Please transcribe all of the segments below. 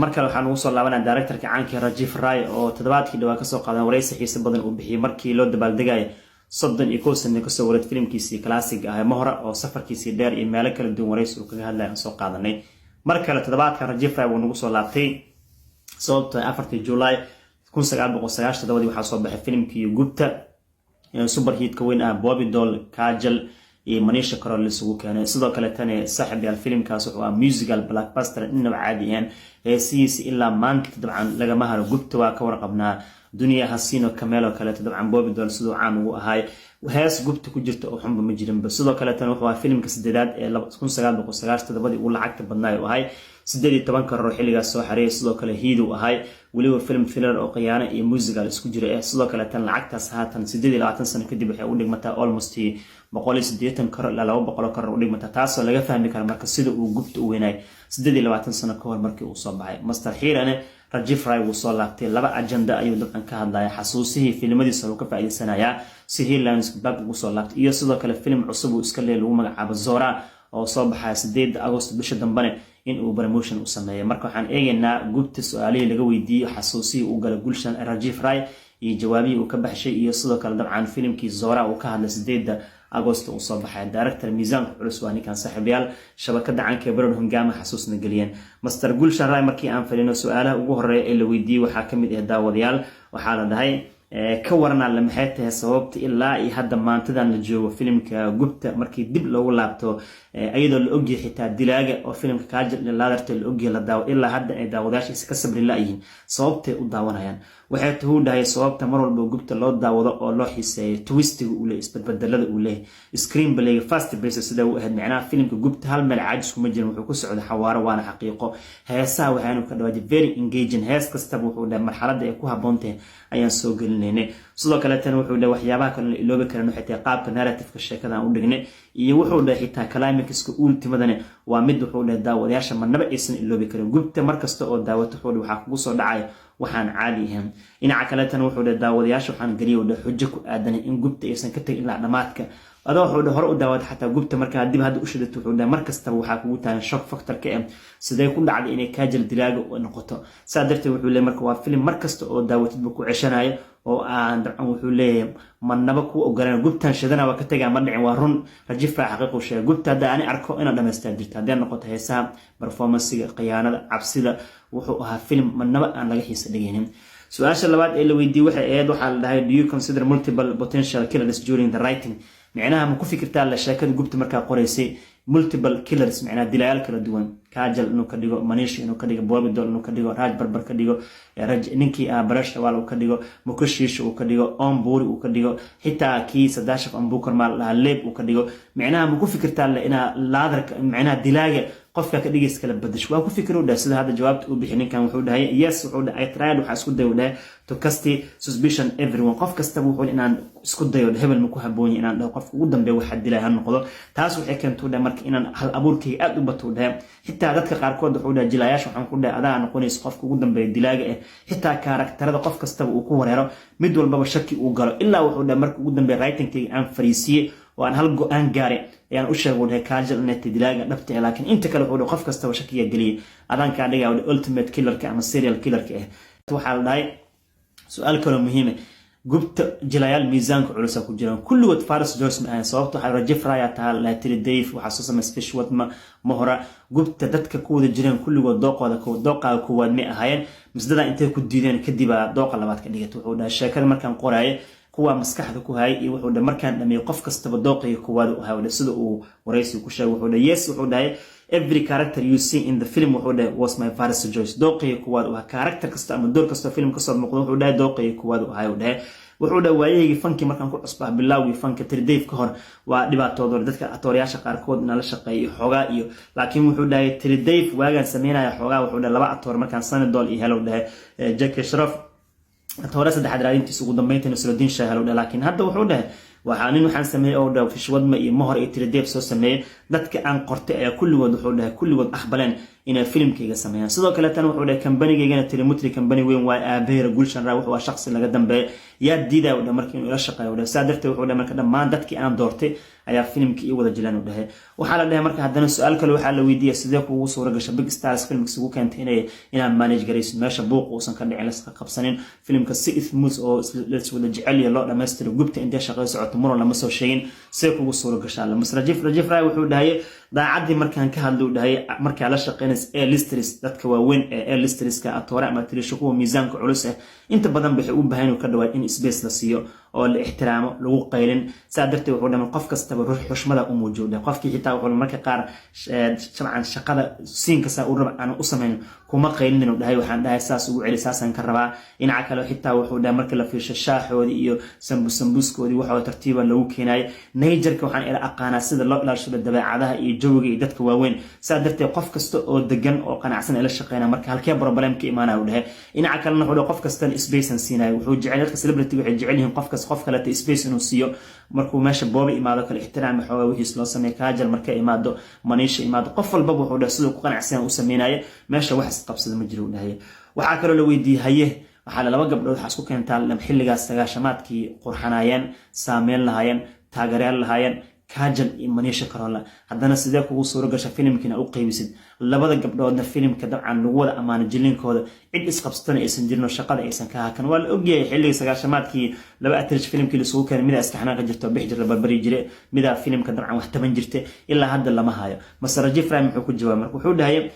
Mar kale waxaan ugu soo laabanaya directorka caanka Rajiv Rai, oo toddobaadkii dhawaa kasoo qaadan wareysi xiise badan uu bixiyey markii loo dabaaldegaya 31 sano kasoo wareed filimkiisii classic ah Mohra, oo safarkiisii dheer iyo meelo kala duwan wareysi uu kaga hadlaya aan soo qaadanay. Mar kale toddobaadkan Rajiv Rai wuu nagu soo laabtay, sababtoo 4-tii July 1997-dii waxaa soo baxay filimkii Gubta, superhitka weyn ah, Bobby Deol, Kajal iyo Manisha Koirala isugu keenay. Sidoo kale tani, saaxib yaal, filimkaas wuxuu ah musical blockbuster inaba caadi ahayn. Heesihiisa ilaa maanta dabcan lagama haro. Gubta waa ka warqabnaa, Duniya Hasino Camelo kaleeto, dabcan Bobby Deol siduu caan ugu ahay, hees Gubta ku jirta oo xunba ma jirinba. Sidoo kaleetana wuxuu ahaa filimka sideedaad ee 1997-dii ugu lacagta badnaa u ahay, 18 crore xilligaas soo xareeyay. Sidoo kale hit uu ahay, weliba film thriller oo khiyaano iyo musical isku jira eh. Sidoo kale tan lacagtaas haatan 28 sano kadib waxay u dhigmataa almost 180 crore ilaa 200 crore u dhigmataa, taasoo laga fahmi kara marka sida uu Gubta u weynaay 28 sano ka hor markii uu soo baxay. Master Xiirane Rajiv Rai wuu soo laabtay. Laba agenda ayuu dabcan ka hadlaya: xasuusihii filimadiisa uu ka faa'iideysanayaa si headlines back ugu soo laabtay, iyo sidoo kale filim cusub uu iska leeyahay lagu magacaabo Zora oo soo baxaya 8 Agost, bisha dambene, in uu promotion u sameeyo. Marka waxaan eegaynaa Gubta su-aalihii laga weydiiyey, xasuusihii uu galay Gulshan Rajiv Rai iyo jawaabihii uu ka baxshay, iyo sidoo kale dabcan filimkii Zora uu ka hadlay, 8 Agost uu soo baxay. Director miisaanka culus waa ninkan, saaxiibayaal. Shabakada canka ee Bollywood Hungama xasuusna geliyeen Master Gulshan Rai. Markii aan fadhino, su-aalaha ugu horeeya ee la weydiiyey waxaa kamid ah, daawadayaal, waxaa la dhahay: "Ka waran alle, maxay tahay sababta ilaa iyo hadda maantadan la joogo filimka Gubta markii dib loogu laabto, iyadoo la ogyahay xitaa dilaaga oo filimka Kaajal laadarta la ogyahay la daawo, ilaa hadda ay daawadayaashiisa ka sabri la-yihiin, sababtay u daawanayaan?" Waxay tuhuu dhahay: "Sababta mar walba Gubta loo daawado oo loo xiiseeyo, twistiga uu leeyahy, isbadbedelada uu leeyahay, screenplayga fast pace sida uu ahayd, micnaha filimka Gubta hal meel caajis kuma jirin, wuxuu ku socda xawaaro, waana xaqiiqo. Heesaha waxaanu ka dhawaajay very engaging, hees kastaba wuxuu dhahay marxaladda ay ku habboon tahay ayaan soo gelinaynay." Sidoo kaleetana wuxuu dhahay: "Waxyaabaha kale la iloobi karin waxay tahay qaabka narrativeka sheekada aan u dhignay," iyo wuxuu dhahay xitaa climaxka ultimadane waa mid wuxuu dhahay daawadayaasha marnaba aysan iloobi karin. Gubta markasta oo daawato, wuxuu dhahay, waxaa kugu soo dhacaya waxaan caadi ahayn. Dhinaca kaleetana wuxuu dhahay: "Daawadayaasha waxaan geliya," dhahay, "xujo ku aadanay in Gubta aysan ka tegin ilaa dhammaadka. Adoo," wuxuu dhahay, "hore u daawata xataa Gubta, markaa dib hadda u shidato," wuxuu dhahay, "mar kastaba waxaa kugu taagan shock factor-ka eh sidee ku dhacday inay Kaajal dilaaga noqoto." Saa darteed wuxuu leeyahay marka waa filim mar kasta oo daawatidba ku ceshanaya oo aan dabcan, wuxuu leeyahay, manaba ku ogolaan Gubtan shidana waa ka tegaa ma dhicin. Waa run, Rajiv Rai xaqiiqu sheegay. Gubta hadda ani arko inaan dhamaystaa jirta, haddii noqoto heesaha, performancega, khiyaanada, cabsida, wuxuu ahaa filim manaba aan laga xiisa dhigaynin. Su-aasha labaad ee la weydiiyey waxay ahayd, waxaa la dhahay: "Do you consider multiple potential killers during the writing?" Micnaha, ma ku fikirtaa la sheekada Gubta markaa qoraysay multiple killers, micnaha dilayaal kala duwan, Kajal inuu ka dhigo, Manish inuu ka dhigo, Bobby Deol inuu ka dhigo, Raj Babbar ka dhigo, ninkii ah Paresh Rawal uu ka dhigo, Mukesh Rishi uu ka dhigo, Om Puri uu ka dhigo, xitaa kii Sadashiv Ambukar maal dhahaa Leeb uu ka dhigo? Micnaha, ma ku fikirtaa le inaa laadarka, micnaha dilaaga, qofka ka dhigaysa kala badasho? "Waa ku fikir," u dhahay. Sida hadda jawaabta uu bixi ninkan, wuxuu dhahay: "Yes," wuxuu dhahay, "I tried," waxaa isku day, u dhahay, "to cast suspicion everyone," qof kastaba wuxuu inaan isku dayo, hebel ma ku habboon yahay inaan dhaho qofka ugu dambeeya waxa dilay ha noqdo. Taas waxay keentay, u dhahay, marka inaan hal abuurkayga aad u bato. U dhahay xitaa dadka qaarkood, wuxuu dhahay, jilayaasha waxaan ku dhahay adaa noqonaysa qofka ugu dambeeya dilaaga ah, xitaa characterada qof kastaba uu ku wareero, mid walbaba shaki uu galo, ilaa wuxuu dhahay marka ugu dambeeya writingkayga aan fariisiiyey oo aan hal go-aan gaaray ayaan u sheegay, uu dhahay, Kajal inay tahay dilaaga dhabta ah. Laakiin inta kale, wuxuu dhahay, qof kastaba shakiga geliyay, adaan kaa dhigaa ultimate killerka ama serial killerka ah. Waxaa la dhahay su-aal kaloo muhiima: Gubta jilayaal miisaanka culusa ku jiraan, kulligood first choice ma ahayn. Sababta waxaa Rajiv Rai tahaa la tiri Dave, waxaa soo sameysay Vishwath Mohra. Gubta dadka ku wada jireen kulligood dooqooda dooqaaga koowaad may ahaayeen, misdadaa intay ku diideen kadibaa dooqa labaad ka dhigatay? Wuxuu dhahay: "Sheekada markaan qoraaye kuwa maskaxda ku hayay," iyo wuxuu dhahay, "markaan dhameeyey qof kastaba dooqiga koowaad u ahaa," sida uu waraysiga ku sheegay. Wuxuu dhahay: "Yes," wuxuu dhahay, "every character you see in the film," wuxuu dhahay, "was my first choice." Dooqiga koowaad u ahaa character kasta ama door kasta film kasoo muuqdo, wuxuu dhahay, dooqiga koowaad u ahaa. Uu dhahay, wuxuu dhahay: "Waayahaygi fankii markaan ku cusbaa, bilaawgii fanka Tridev ka hor, waa dhibaatooda dadka atooryaasha qaarkood nala shaqeeyay xoogaa iyo, laakiin," wuxuu dhahay, "Tridev waagaan sameynaya xoogaa," wuxuu dhahay, "laba atoor markaan Sunny Deol iyo helow," dhahay, "Jackie Shroff, atoore saddexaad raadintiisa, ugu dambeynta Naseeruddin Shah helow," dhahay. Laakiin hadda wuxuu dhahay waxaa nin waxaan sameeyey oo dhahay Vishwath iyo Mohor iyo Tridev soo sameeyey, dadka aan qortay ayaa kulligood, wuxuu dhahay, kulligood aqbaleen inay filimkayga sameeyaan. Sidoo kale tan wuxuu dhahay kambanigaygana Trimurti kambani weyn waa, aabaheyra Gulshan Rai wuxuu waa shaqsi laga dambeeya, yaa diidaya, u dhahay, marka inuu ila shaqeeyo, u dhahay. Saa darteed wuxuu dhahay marka dhammaan dadkii aan doortay Ayaa filimka ii wada jilaan, u dhahay. Waxaa la dhahay marka haddana su-aal kale waxaa la weydiiyay: sidee kuugu suura gasha big stars filmka isugu keentay inaad manage garayso, meesha buuq uusan ka dhicin, laska qabsanin, filimka si smooth oo laswada jecel yahay loo dhamaystiro? Gubta intee shaqada socoto muran lama soo sheegin, see kugu suura gashaa? Mas Rajiv Rai wuxuu dhahay: daacaddii markaan ka hadlo, dhahay, markaa la shaqeynaysa A-listers, dadka waaweyn ee A-listerska, atoore ama tirisho, kuwa miisaanka culus ah, inta badan waxay u baahan inuu ka dhawaad in space la siiyo oo la ixtiraamo, lagu qaylin. Saa darteed wuxuu dhaman qof kastaba xushmada u muujiyo dheh. Qofkii xitaa wuxuu marka qaar shabcan shaqada siinka saa u raba aan u samayn, kuma qaylinin, uu dhahay. Waxaan dhahay: saas ugu celi, saasaan ka rabaa. Dhinaca kale xitaa wuxuu dhahay marka la fiirsho shaaxoodii iyo sambusambuskoodii, waxoo tartiiba lagu keenayo najerka, waxaan ila aqaanaa sida loo ilaashado dabeecadaha iyo jawiga iyo dadka waaweyn. Saa darteed qof kasta oo degan oo qanacsan ila shaqeynaya. Marka halkee problem ka imaanaya, uu dhahay. Dhinaca kalena wuxuu dhahay qof kastana space aan siinayo. Wuxuu jecel dadka celebrity waxay jecel yihiin qof kasta qof kaleta space inuu siiyo. Markuu meesha Booba imaado kale, ixtiraam xoogaa wixiis loo sameeyo. Kaajal marka imaado, Maniisha imaado, qof walbaba wuxuu dhahay siduu ku qanacsan u sameynaya. Meesha wax isqabsada ma jiro, uu dhahay. Waxaa kaloo la weydiiyey: haye, waxaa laba gabdhood waxaa isku keentaa xilligaas 90-aadkii qurxanaayeen, saameyn lahaayeen, taageeryaal lahaayeen, Kajal iyo Maniisha Karola. Haddana sidee kugu suuro gasha filimkiina u qaybisid labada gabdhoodna filimka dabcan lagu wada ammaano jilinkooda, cid isqabsatana aysan jirin oo shaqada aysan ka hakan? Waa la ogyahay xilligii 90-aadkii laba actress filimkii lasugu keenay, midaa iska xanaaqa jirta oo bixi jirta, barbari jire, midaa filimka dabcan wax taban jirta. Ilaa hadda lama hayo. Mase Rajiv Rai muxuu ku jawaabay? Marka wuxuu dhahay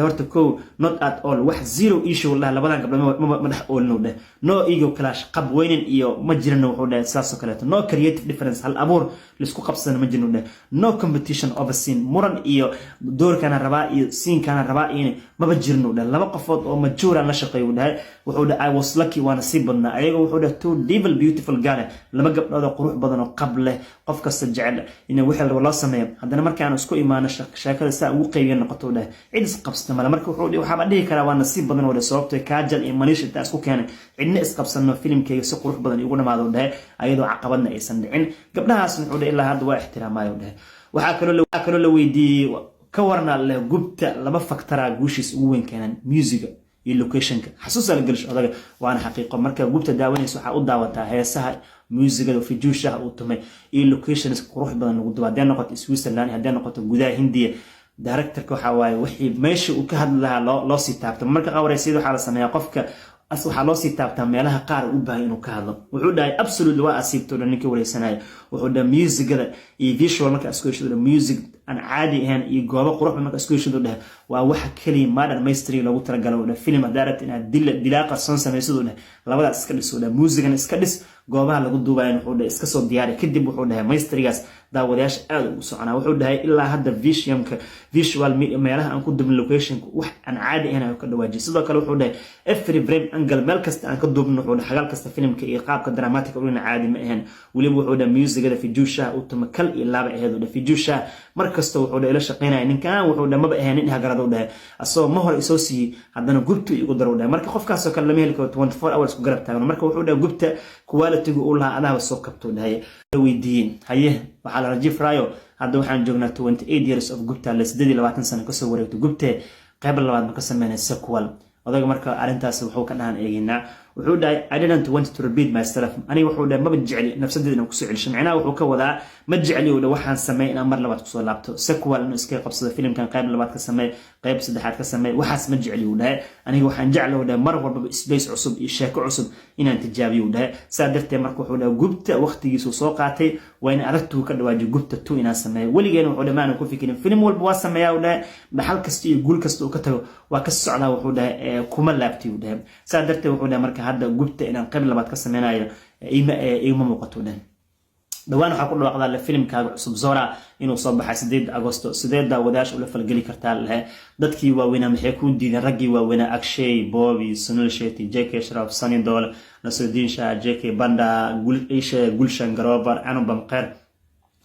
horta kow, not at all, wax zero issue dhahay, labadan gabdhood ma dhex oolin, uu dhahay. No ego clash, qab weynin iyo ma jirin, wuxuu dhahay. Saasoo kaleeto no creative difference, hal abuur laisku qabsana ma jirin, uu dhahay. No competition over scene, muran iyo doorkana rabaa iyo scene-kana rabaa iyo maba jirin, uu dhahay. Laba qofood oo majuuraan la shaqeeyo, uu dhahay. Wuxuu dhahay: I was lucky, waana sii badnaa ayagoo, wuxuu dhahay, two devil beautiful girl, laba gabdhood oo qurux badan oo qab leh, qof kasta jecel in wixii rabo loo sameeyo. Haddana markaan isku imaano, sheekada saa ugu qaybiya noqoto, uu dhahay, cid isqabsata male. Marka wuxuu waxaaba dhihi karaa waa nasiib badan oo dhahay, sababtoo Kaajal iyo Maniish intaa isku keenay, cidna isqabsano, filimkayga si qurux badan igu dhamaado, uu dhahay, ayadoo caqabadna aysan dhicin. Gabdhahaas wuxuu dhahay ilaa hadda waa ixtiraamayo, dhahay. Waxaa kaloo la weydiiyey: ka warna leh Gubta laba factor-aa guushiis ugu weyn keenan, musiga iyo locationka. Xasuusa la gelish odaga, waana xaqiiqo. Marka Gubta daawanaysa, waxaa u daawataa heesaha, muusigada fijuushaha uu tumay iyo locations qurux badan lagu duba, haddee noqoto Switzerland, haddee noqoto gudaha Hindiya. Directorka waxaa waaye wixii meesha uu ka hadli lahaa loo sii taabto. Marka qawaraysyada waxaa la sameeyaa, qofka waxaa loo sii taabtaa meelaha qaar u baahay inuu ka hadlo. Wuxuu dhahay: absolutely, waa asiibto dhan ninkii wareysanaya. Wuxuu dhahay muusigada iyo visual marka isku heshado, music aan caadi ahayn iyo goobo qurux badan marka isku heshado, dhahay, waa waxa keliya modern mastery loogu talagalo. Dhahay film haddaa rabta inaad dilaa qarsoon samaysid, dhahay, labadaas iska dhis, dhahay, muusigana iska dhis, goobaha lagu duubayan, wuxuu dhahay, iska soo diyaari. Kadib wuxuu dhahay masterygaas daawadayaasha aad ugu soconaa. Wuxuu dhahay ilaa hadda visiumka visual meelaha aan ku duubin, locationka wax aan caadi ahayn aan ka dhawaajiyay. Sidoo kale wuxuu dhahay every frame angle, meel kasta aan ka duubin, wuxuu dhahay, xagal kasta filimka iyo qaabka dramatic ulina caadi ma ahayn. Weliba wuxuu dhahay muusigada Fijuushaha uu tuma kal iyo laaba ahayd. Dhahay Fijuushaha mar kasta wuxuu dhahay ila shaqeynaya ninkan, wuxuu dhahay maba ahayn nin hagarad, dhahay, asagoo ma hore isoo siiyey, haddana Gubtu igu daro, dhahay. Marka qofkaasoo kale lama heli karo 24 hours ku garab taagno. Marka wuxuu dhahay Gubta quality-gu uu lahaa adaaba soo kabtuu dhahay. Weydiiyeen: haye, waxaa la Rajiv Rayo, hadda waxaan joognaa 28 years of Gubta la 28 sano kasoo wareegto Gubte, qayb labaad ma ka sameynay, sequel? Odaga marka arrintaas wuxuu ka dhahan eegaynaa. Wuxuu dhahay: I didn't want to repeat myself. Aniga, wuxuu dhahay, maba jecli nafsadeeda inaan kusoo celisho. Micnaha wuxuu ka wadaa ma jecli, uu dhahay, waxaan sameey inaan mar labaad kusoo laabto, sequel inuu iskaga qabsado filimkan, qayb labaad ka sameey, qayb saddexaad ka sameey, waxaas ma jecli, uu dhahay. Aniga waxaan jecla, uu dhahay, mar walbaba space cusub iyo sheeko cusub inaan tijaabiyo, uu dhahay. Saa darteed marka wuxuu dhahay Gubta waqtigiisuu soo qaatay, waa in aragtuu ka dhawaajiyo Gubta 2 inaan sameeyo. Weligeena, wuxuu dhahay, maanan ku fikirin. Filim walba waa sameeyaa, uu dhahay. Dhaxal kasta iyo guul kasta uu ka tago waa ka socdaa, wuxuu dhahay, kuma laabtay, uu dhahay. Saa darteed wuxuu dhahay marka hadda Gubta inaan qayb labaad ka sameynayo ima muuqato, dhahay. Dhawaan waxaa ku dhawaaqdaa le filimkaaga cusub Zora inuu soo baxay 8 Agosto. Sidee daawadayaasha ula falgeli kartaa lehe? Dadkii waaweynaa maxay kuu diideen? Raggii waaweynaa, Akshay, Bobby, Sunil Shetty, Jackie Shroff, Sunny Deol, Naseeruddin Shah, Jackie Banda, Gulshan Grover, Anupam Kher,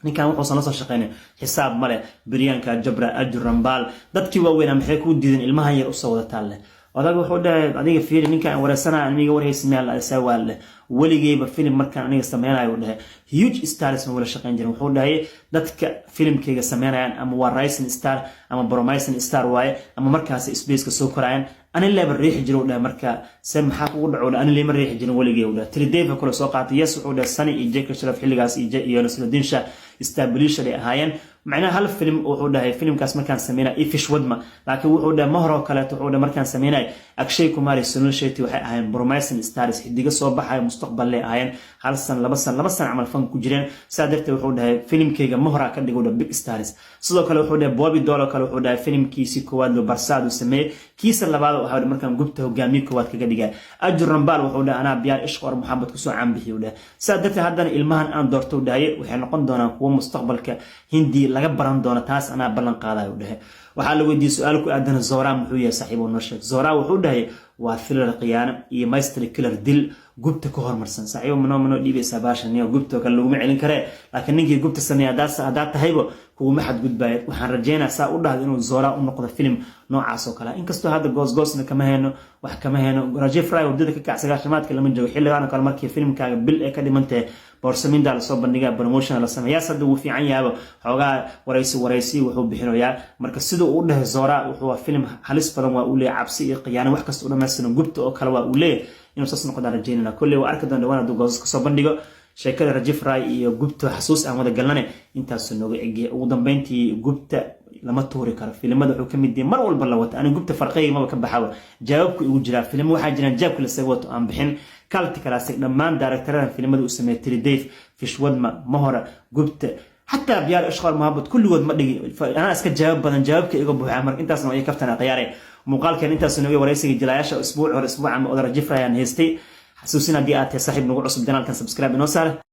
ninkan wuxuusan la soo shaqeynay xisaab male, Priyanka Chopra, Arjun Rampal, dadkii waaweynaa maxay kuu diideen ilmahan yar usoo wadataa leh? Odaga wuxuu dhahay, "Adiga fiiri, ninkaan wareysanaya aniga warhaysa meel saa waa leh. Weligeyba filim markaan aniga sameynayo," uu dhahay, "huge stars ma wala shaqeyn jirin." Wuxuu dhahay, "Dadka filimkayga sameynayaan ama waa rising star ama promising star waaye, ama markaas spaceka soo korayaan. Ani leeba riixi jira," u dhahay. "Marka se maxaa kugu dhaco?" Ani leema riixi jirin weligey, u dhahay. Tridev kale soo qaatay. Yes, wuxuu dhahay, Sunny iyo Jackie Shroff xilligaas iyo Naseeruddin Shah established ay ahaayeen. Macnaha hal film, wuxuu dhahay, filimkaas markaan sameynay iyo Vishwadma. Laakiin wuxuu dhahay, Mohra oo kaleeto, wuxuu dhahay, markaan sameynay Akshay Kumar iyo Sunil Shetty waxay ahaayeen promising stars, xidigo soo baxayo mustaqbal leh ahaayeen, hal san, 2 san, 2 san camal fan ku jireen. Saa darteed, wuxuu dhahay, filimkayga Mohra ka dhigo big stars. Sidoo kale wuxuu dhahay, Bobby Deol oo kale, wuxuu dhahay, filimkiisii koowaad lo Barsaat uu sameeyey, kiisa labaad waxaa markaan Gupta hogaamiye koowaad kaga dhigay. Arjun Rampal, wuxuu dhahay, anaa Pyaar Ishq Aur Mohabbat kusoo caanbixiyay, uu dhahay. Saa darteed haddana ilmahan aan doorto, uu dhahay, waxay noqon doonaan kuwo mustaqbalka Hindi laga baran doono. Taas anaa ballan qaadayo, uu dhahay. Waxaa la weydiiyey su-aal ku aadan Zora muxuu yahay, saaxiib noo sheeg. Zora, wuxuu dhahay, waa thriller khiyaano iyo mystery killer dil Gupta ka hormarsan. Saaxiibo, manoo dhiibaysaa baashan iyo Gupta kale laguma celin karee, laakiin ninkii Gupta sameeya haddaa tahayba kuguma xadgudbaayo. Waxaan rajeynaa saa u dhahdo inuu Zora u noqdo filim noocaas oo kale, inkastoo hadda goosgoosna kama hayno, wax kama hayno. Rajiv Rai wadada ka kac, sagaashamaadka lama joogo. Xilligaan oo kale markii filimkaaga bil ay ka dhimantahay, boorsaminda lasoo bandhigaa, promotion la sameeyaa. Hadda wuu fiican yahaaba, xoogaa waraysi waraysi wuxuu bixinayaa. Marka sida uu u dhahay, Zora wuxuu waa filim halis badan waa uu leeyahay, cabsi iyo khiyaano wax kasta u dhamaystiran, Gupta oo kale waa uu leeyahay. Inuu saas noqdaan rajeynana. Kolley waa arki doon dhawaan hadduu goosas kasoo bandhigo. Sheekada Rajiv Rai iyo Gupta xasuus aan wada galnane intaasuu nooga egyahay. Ugu dambeyntii, Gupta lama tuuri karo. Filimada wuxuu kamid yahay mar walba la wata. Ani Gupta farqayga maba ka baxaba, jawaabku igu jiraa. Filimo waxaa jiraan jaabka lasaga wato aan bixin. Cult classic dhammaan directoradan filimada u sameeyay, Tridev, Vishwadma, Mohra, Gupta, xataa Pyaar Ishq Aur Mohabbat, kulligood ma dhigi. Anaa iska jawaab badan, jawaabka iga buuxa. Marka intaasna waa kaftan khiyaare. Muuqaalkan intaas nooga waraysiga jilayaasha usbuuc hore, usbuuca oda Rajiv Rai aan haystay. Xasuusin, haddii aad tahay saaxiib nagu cusub, channelkan subscribe inoo saar.